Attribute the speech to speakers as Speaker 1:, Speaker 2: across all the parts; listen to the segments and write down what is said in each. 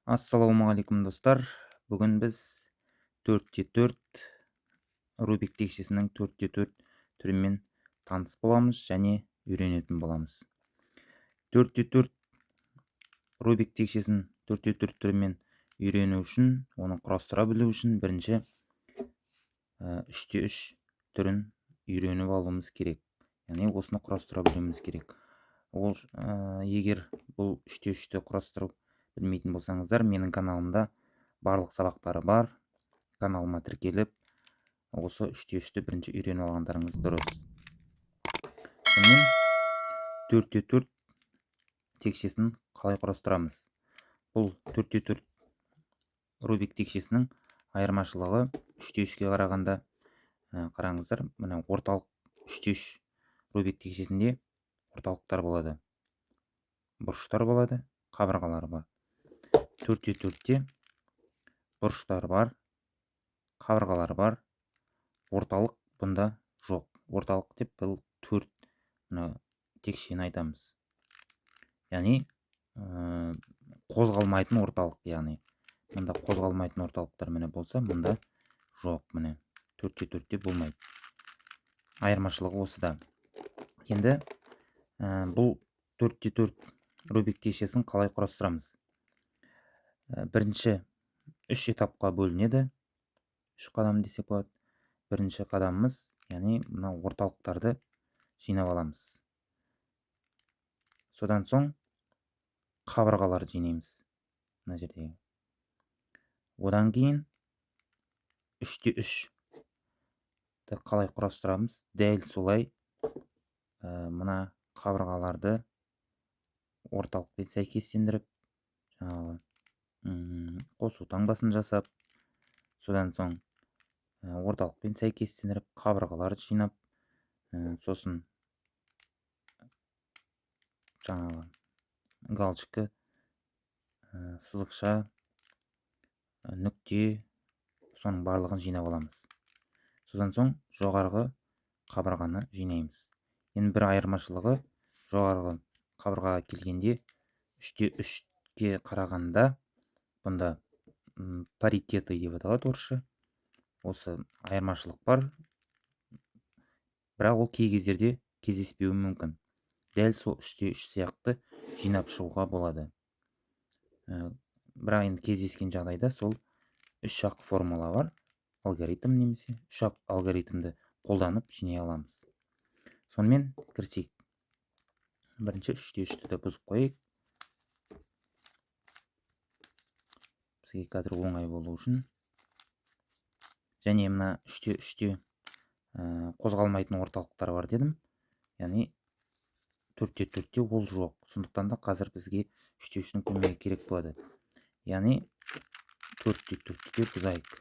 Speaker 1: Ассалаумағалейкум, достар. Бүгін біз 4-4 Рубик текшесінің 4-4 түрімен таныс боламыз және үйренетін боламыз. 4-4 Рубик текшесін 4-4 түрімен үйрену үшін, оны құрастыра білу үшін бірінші 3-3 түрін үйреніп алуымыз керек. Яғни осыны құрастыра білуіміз керек. Ол егер бұл 3-3-ті құрастырып білмейтін болсаңыздар, менің каналымда барлық сабақтары бар. Каналыма тіркеліп, осы 3-3-ті бірінші үйреніп алғандарыңыз дұрыс. Сонымен 4-4 текшесін қалай құрастырамыз? Бұл 4-4 Рубик текшесінің айырмашылығы 3-3-ке қарағанда, қараңыздар, мына орталық 3-3 Рубик текшесінде орталықтар болады, бұрыштар болады, қабырғалар бар. 4-4-те бұрыштар бар, қабырғалар бар, орталық бұнда жоқ. Орталық деп бұл 4 мына текшені айтамыз. Яғни қозғалмайтын орталық, яғни мұнда қозғалмайтын орталықтар міне болса, мұнда жоқ, міне 4-4-те болмайды. Айырмашылығы осыда. Енді бұл 4-4 Рубик текшесін қалай құрастырамыз? Бірінші 3 этапқа бөлінеді. 3 қадам десек болады. Бірінші қадамымыз, яғни мына орталықтарды жинап аламыз. Содан соң қабырғаларды жинаймыз мына жердегі. Одан кейін 3-3 қалай құрастырамыз? Дәл солай мына қабырғаларды орталықпен сәйкестендіріп, жаңағы қосу таңбасын жасап, содан соң орталықпен сәйкестендіріп қабырғаларды жинап, сосын жаңағы галочка, сызықша, нүкте, соның барлығын жинап аламыз. Содан соң жоғарғы қабырғаны жинаймыз. Енді бір айырмашылығы, жоғарғы қабырғаға келгенде 3-3-ке қарағанда бұнда паритеты деп аталады орысша. Осы айырмашылық бар, бірақ ол кей кездерде кездеспеуі мүмкін. Дәл сол 3-3 сияқты жинап шығуға болады. Бірақ енді кездескен жағдайда сол 3-ақ формула бар, алгоритм немесе 3-ақ алгоритмді қолданып жинай аламыз. Сонымен кірісейік. Бірінші 3-3-ті де бұзып қояйық. Бізге қазір оңай болу үшін. Және мына 3-3-те қозғалмайтын орталықтар бар дедім. Яғни 4-4-те ол жоқ. Сондықтан да қазір бізге 3-3-тің көмегі керек болады. Яғни 4-4-те де бұзайық.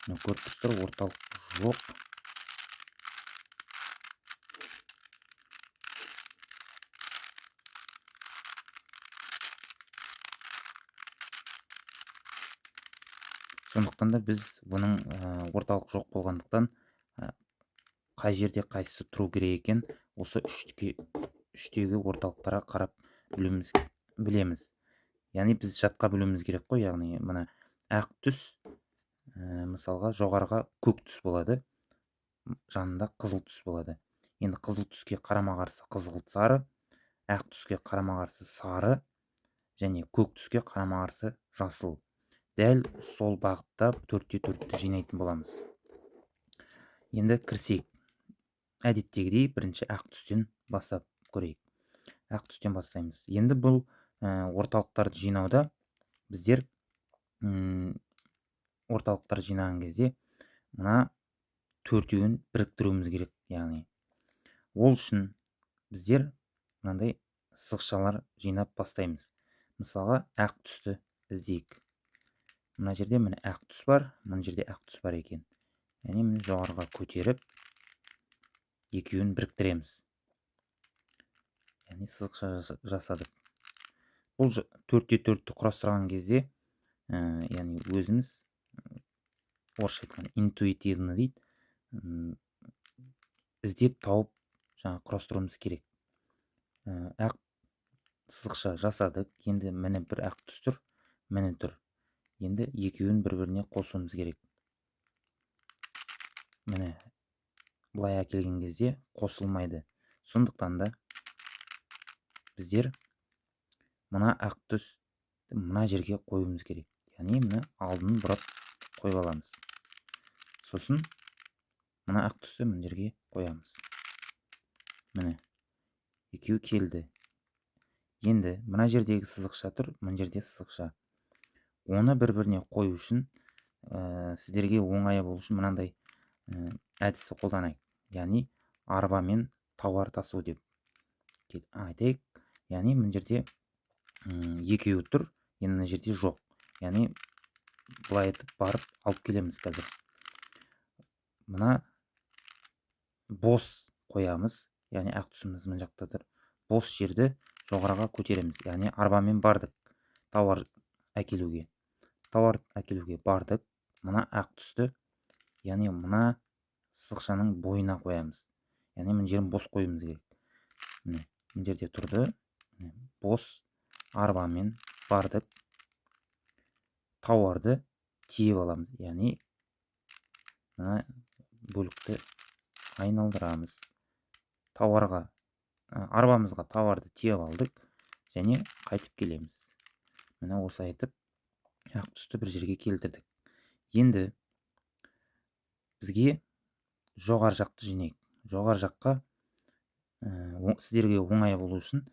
Speaker 1: Мына көріп тұрсыздар, орталық жоқ. Сондықтан да біз бұның орталық жоқ болғандықтан, қай жерде қайсысы тұру керек екен, осы үштегі орталықтарға қарап білеміз. Яғни біз жатқа білуіміз керек қой. Яғни мына ақ түс, мысалға жоғарыға көк түс болады, жанында қызыл түс болады. Енді қызыл түске қарама-қарсы қызғылт сары, ақ түске қарама-қарсы сары және көк түске қарама-қарсы жасыл. Дәл сол бағытта 4-4-ті жинайтын боламыз. Енді кірісейік. Әдеттегідей бірінші ақ түстен бастап көрейік. Ақ түстен бастаймыз. Енді бұл орталықтарды жинауда біздер, орталықтар жинаған кезде мына төртеуін біріктіруіміз керек. Яғни ол үшін біздер мынандай сызықшалар жинап бастаймыз. Мысалға ақ түсті іздейік. Мына жерде міне ақ түс бар, мына жерде ақ түс бар екен. Яғни міне жоғарыға көтеріп екеуін біріктіреміз. Яғни сызықша жасадық. Бұл 4-4-ті құрастырған кезде, яғни өзіміз, орысша айтқанда интуитивно дейді, іздеп тауып жаңа құрастыруымыз керек. Ақ Сызықша жасадық. Енді міне бір ақ түс тұр, міне тұр. Енді екеуін бір-біріне қосуымыз керек. Міне былай әкелген кезде қосылмайды. Сондықтан да біздер мына ақ түс мына жерге қоюымыз керек. Яғни мына алдын бұрап қойып аламыз. Сосын мына ақ түсті мына жерге қоямыз. Міне екеуі келді. Енді мына жердегі сызықша тұр, мына жерде сызықша. Оны бір-біріне қою үшін, сіздерге оңай болу үшін мынандай әдісті қолданайық. Яғни арбамен тауар тасу деп айтайық. Яғни мына жерде екеуі тұр, енді мына жерде жоқ. Яғни былай етіп барып алып келеміз қазір. Мына бос қоямыз, яғни ақ түсіміз мына жақта тұр. Бос жерді жоғарыға көтереміз. Яғни арбамен бардық тауар әкелуге. Тауар әкелуге бардық. Мына ақ түсті, яғни мына сызықшаның бойына қоямыз. Яғни мына жерін бос қоюымыз керек. Міне мына жерде тұрды. Міне, бос арбамен бардық. Тауарды тиеп аламыз. Яғни мына бөлікті айналдырамыз. Тауарға, арбамызға тауарды тиеп алдық және қайтып келеміз. Міне осылай етіп ақ түсті бір жерге келтірдік. Енді бізге жоғары жақты жинайық. Жоғары жаққа сіздерге оңай болу үшін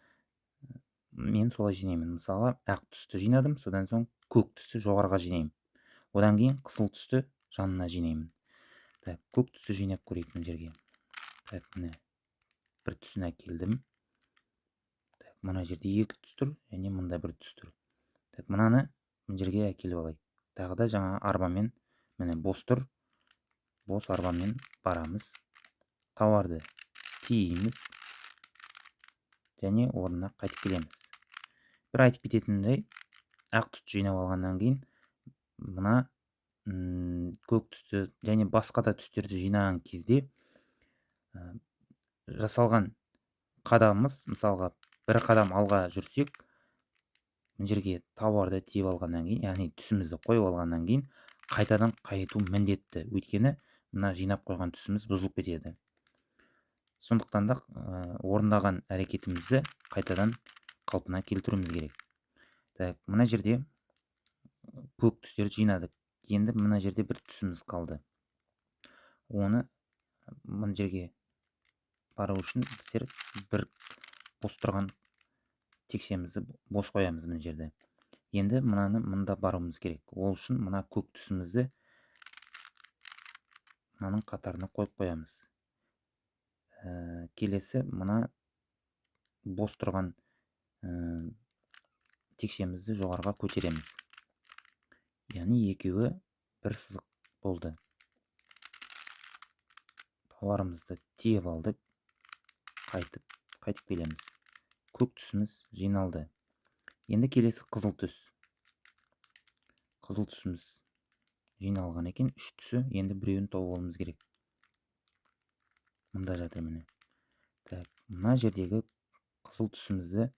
Speaker 1: мен солай жинаймын. Мысалға ақ түсті жинадым, содан соң көк түсті жоғарыға жинаймын. Одан кейін қызыл түсті жанына жинаймын. Так, көк түсті жинап көрейік мына жерге. Так, міне бір түсін әкелдім. Так, мына жерде екі түс тұр және мында бір түс тұр. Так, мынаны мына жерге әкеліп алайық. Тағы да жаңа арбамен, міне бос тұр. Бос арбамен барамыз. Тауарды тиейміз және орнына қайтып келеміз. Бір айтып кететінімдей, ақ түсті жинап алғаннан кейін мына көк түсті және басқа да түстерді жинаған кезде жасалған қадамымыз, мысалға бір қадам алға жүрсек, мына жерге тауарды тиеп алғаннан кейін, яғни түсімізді қойып алғаннан кейін қайтадан қайту міндетті. Өйткені мына жинап қойған түсіміз бұзылып кетеді. Сондықтан да орындаған әрекетімізді қайтадан қалпына келтіруіміз керек. Так, мына жерде көк түстерді жинадық. Енді мына жерде бір түсіміз қалды. Оны мына жерге бару үшін біздер бір бос тұрған текшемізді бос қоямыз мына жерде. Енді мынаны мында баруымыз керек. Ол үшін мына көк түсімізді мынаның қатарына қойып қоямыз. Келесі мына бос тұрған текшемізді жоғарыға көтереміз. Яғни екеуі бір сызық болды. Тауарымызды тиеп алдық. Қайтып келеміз. Көк түсіміз жиналды. Енді келесі қызыл түс. Қызыл түсіміз жиналған екен. Үш түсі, енді біреуін тауып алуымыз керек. Мында жатыр міне. Так, мына жердегі қызыл түсімізді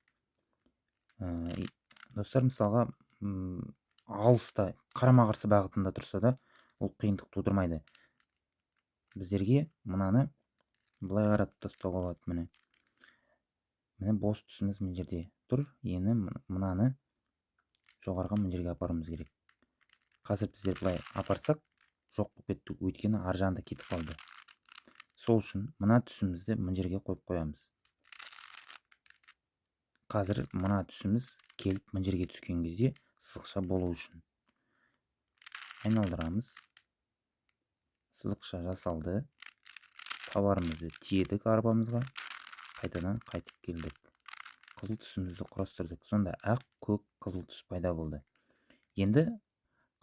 Speaker 1: достар, мысалға алыста қарама-қарсы бағытында тұрса да ол қиындық тудырмайды. Біздерге мынаны былай қаратып тастауға болады. Міне. Міне бос түсіміз мына жерде тұр. Енді мынаны жоғарыға мына жерге апаруымыз керек. Қазір біздер былай апарсақ жоқ болып кетті, өйткені ар жағында кетіп қалды. Сол үшін мына түсімізді мына жерге қойып қоямыз. Қазір мына түсіміз келіп мына жерге түскен кезде сызықша болу үшін айналдырамыз. Сызықша жасалды. Тауарымызды тиедік арбамызға, қайтадан қайтып келдік. Қызыл түсімізді құрастырдық. Сонда ақ, көк, қызыл түс пайда болды. Енді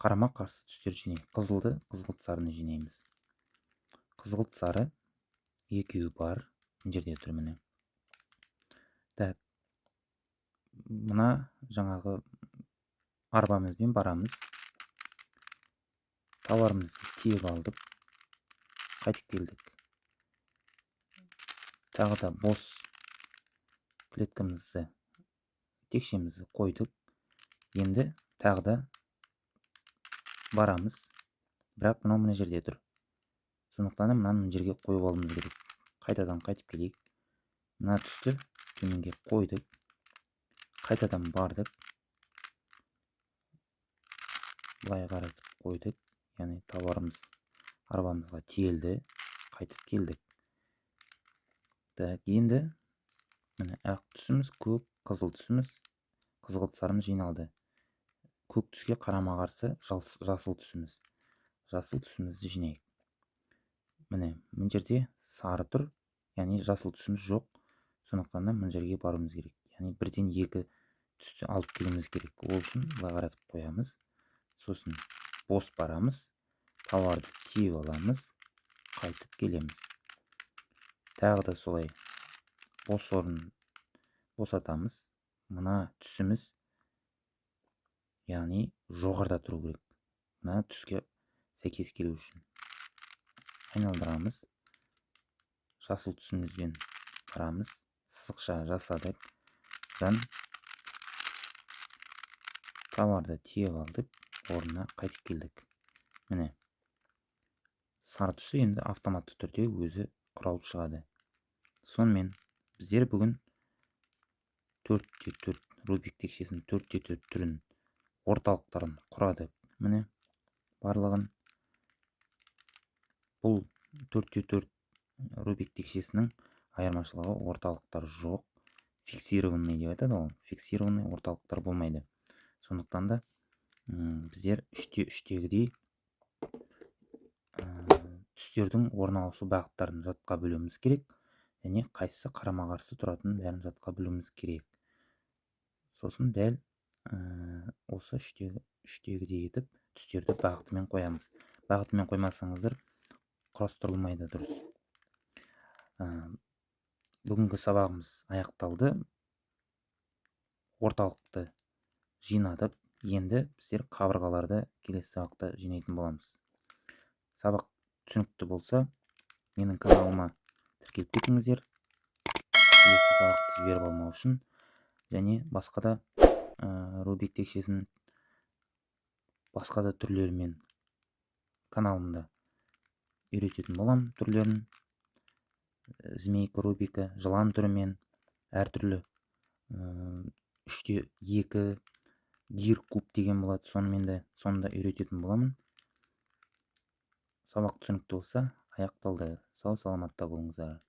Speaker 1: қарама қарсы түстерді жинайық. Қызылды, қызғылт сарыны жинаймыз. Қызғылт сары екеуі бар. Мына жерде тұр міне. Так, мына жаңағы арбамызбен барамыз. Тауарымызды тиеп алдық. Қайтып келдік. Тағы да бос клеткамызды Текшемізді қойдық. Енді тағы да барамыз. Бірақ мынау мына жерде тұр. Сондықтан да мынаны мына жерге қойып алуымыз керек. Қайтадан қайтып келейік. Мына түсті төменге қойдық. Қайтадан бардық. Былай қаратып қойдық. Яғни тауарымыз арбамызға тиелді. Қайтып келдік. Так, енді міне ақ түсіміз, көк, қызыл түсіміз, қызғылт сарымыз жиналды. Көк түске қарама-қарсы жасыл түсіміз. Жасыл түсімізді жинайық. Міне, мына жерде сары тұр, яғни жасыл түсіміз жоқ. Сондықтан да мына жерге баруымыз керек. Яғни бірден екі түсті алып келуіміз керек. Ол үшін былай қаратып қоямыз. Сосын бос барамыз, тауарды тиеп аламыз, қайтып келеміз. Тағы да солай бос орын босатамыз. Мына түсіміз, яғни жоғарыда тұру керек. Мына түске сәйкес келу үшін айналдырамыз. Жасыл түсімізбен барамыз. Сызықша жасадық. Одан тауарды тиеп алдық, орнына қайтып келдік. Міне, сары түсі енді автоматты түрде өзі құралып шығады. Сонымен біздер бүгін 4-4 Рубик текшесінің 4-4 түрін, орталықтарын құрадық. Міне, барлығын. Бұл 4-4 Рубик текшесінің айырмашылығы орталықтар жоқ. Фиксированный деп айтады ғой, фиксированный орталықтар болмайды. Сондықтан да біздер 3-3-тегідей түстердің орналасу бағыттарын жатқа білуіміз керек және қайсысы қарама-қарсы тұратынын бәрін жатқа білуіміз керек. Сосын дәл осы үштегідей етіп түстерді бағытымен қоямыз. Бағытымен қоймасаңыздар құрастырылмайды дұрыс. Бүгінгі сабағымыз аяқталды. Орталықты жинадық. Енді біздер қабырғаларды келесі сабақта жинайтын боламыз. Сабақ түсінікті болса, менің каналыма тіркеліп кетіңіздер. Келесі сабақты жіберіп алмау үшін және басқа да Рубик текшесінің басқа да түрлерімен каналымда үйрететін боламын түрлерін. Змейка Рубика, жылан түрімен, әртүрлі 3-2 гир куб деген болады, сонымен де соны да үйрететін боламын. Сабақ түсінікті болса, аяқталды. Сау саламатта болыңыздар.